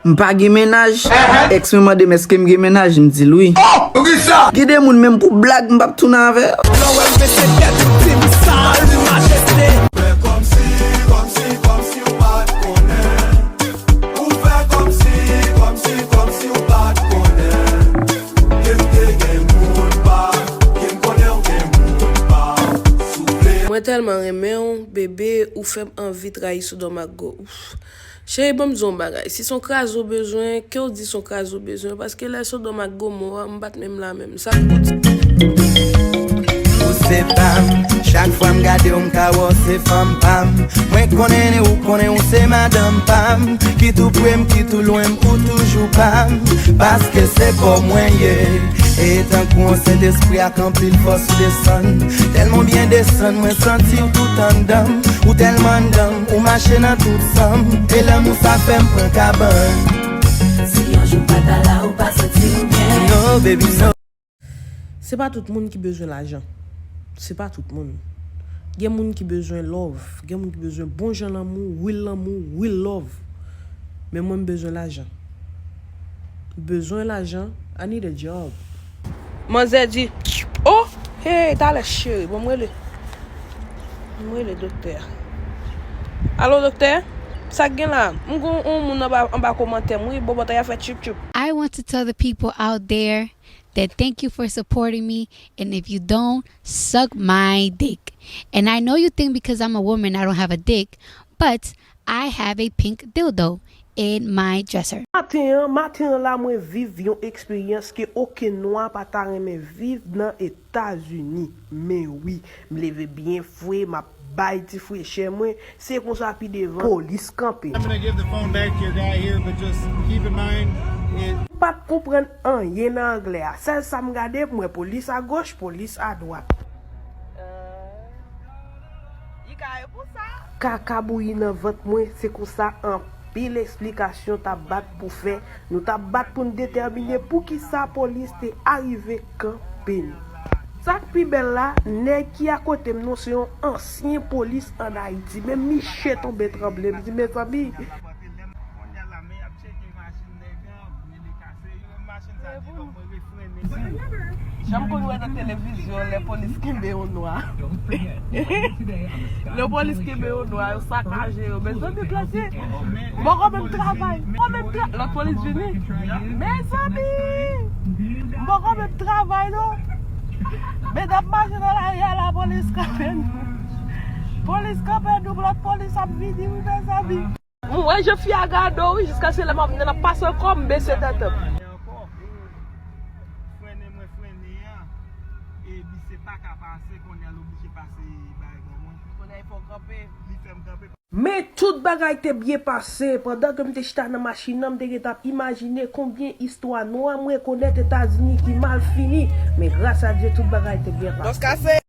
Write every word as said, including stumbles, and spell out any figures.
M pa gen mennaj. Èks mwen mande m èske m gen mennaj, m di l wi. Gen de moun menm pou blag m p ap tounen avè yo. Lè w wè m pete tèt ou di m salut majesté. Fè kòmsi, kòmsi, kòmsi w pa t konnen. Ou fè kòmsi, kòmsi, kòmsi w pa t konnen. Ke m te gen moun pa, ke m konnen w gen moun pa. Souple. Mwen tèlman renmen w, bebe, ou fè m anvi trayi Sodòm ak Gomò. Cheri, ban m di w yon bagay. Si se yon kraze w bezwen, ke w di se yon kraze w bezwen, paske lè Sodòm ak Gomò a, m pa t menm la menm. Sa k pou di? Ou se pa m, chak fwa m gade w, m ka wè w se fanm pa m. Mwen konnen ou konnen ou se madanm pa m. Kit ou pre m, kit ou lwen m, ou toujou pa m. Paske se pa w mwen ye. E tankou yon sentespri ak anpil fòs ou desann. Tèlman w byen desann, mwen santi w tout anndan m. Ou tèlman anndan m, ou mache nan tout san m. E lanmou sa fè m pran kabann. Si yon jou pa ta la, ou pa santi w byen. No, baby, no. Se pa tout moun ki bezwen lajan. Se pa tout moun. Gen moun ki bezwen love. Gen moun ki bezwen bon jan lanmou, real lanmou, real love. Men mwen, m bezwen lajan. M bezwen lajan. I need a job. Manzè di, oh, hey, talè cheri, bon, m rele. M rele doktè a. Alo, doktè? Sa k gen la? M gen yon moun anba, anba kòmantè m, wi, bòbòt la fè tchup tchup. I want to tell the people out there that thank you for supporting me, and if you don't, suck my dick. And I know you think because I'm a woman, I don't have a dick, but I have a pink dildo in my dresser. Maten an, maten an la, mwen viv yon eksperyans ke okenn nwa pa ta renmen viv nan Etazini. Men wi, m leve byen fre, m ap bay ti frechè mwen. Se konsa pi devan, polis kanpe m. I'm gonna give the phone back to your guy here, but just keep in mind, it M pa t konprann anyen nan anglè a. Sèl sa m gade, m wè polis agoch, polis adwat. Kaka bouyi nan vant mwen, se konsa anpil eksplikasyon t ap bat pou fè. Nou t ap bat pou n detèmine poukisa polis te arive kanpe n. Sa k pi bèl la, nèg ki akote m non se yon ansyen polis ann Ayiti. Men miche tonbe tranble, m di, mezanmi. Jan m konn wè nan televizyon, lè polis kenbe yon nwa. Lè polis kenbe yon nwa, yo sakaje yo. Mezanmi, Claudie, m poko menm travay. M poko menm tra-, lòt polis vini. Mezanmi, m poko menm travay, non. Medam mache nan lari a, lapolis kanpe nou. Polis kanpe nou, lòt polis ap vini, wi, mezanmi. M wè jan fi a gade w, wi, jiskaske lè m ap, lè n ap pase ankò, m bese tèt m. Frennen, mwen frennen an, e misye pa ka pase, kounye a l oblije pase bay ban mwen. Kounye a, il faut kanpe. Li fè m kanpe. Men tout bagay te byen pase. Pandan ke m te chita nan machin nan, m te gentan ap imajine konbyen istwa nwa m rekonèt Etazini ki mal fini. Men gras a Dye, tout bagay te byen pase.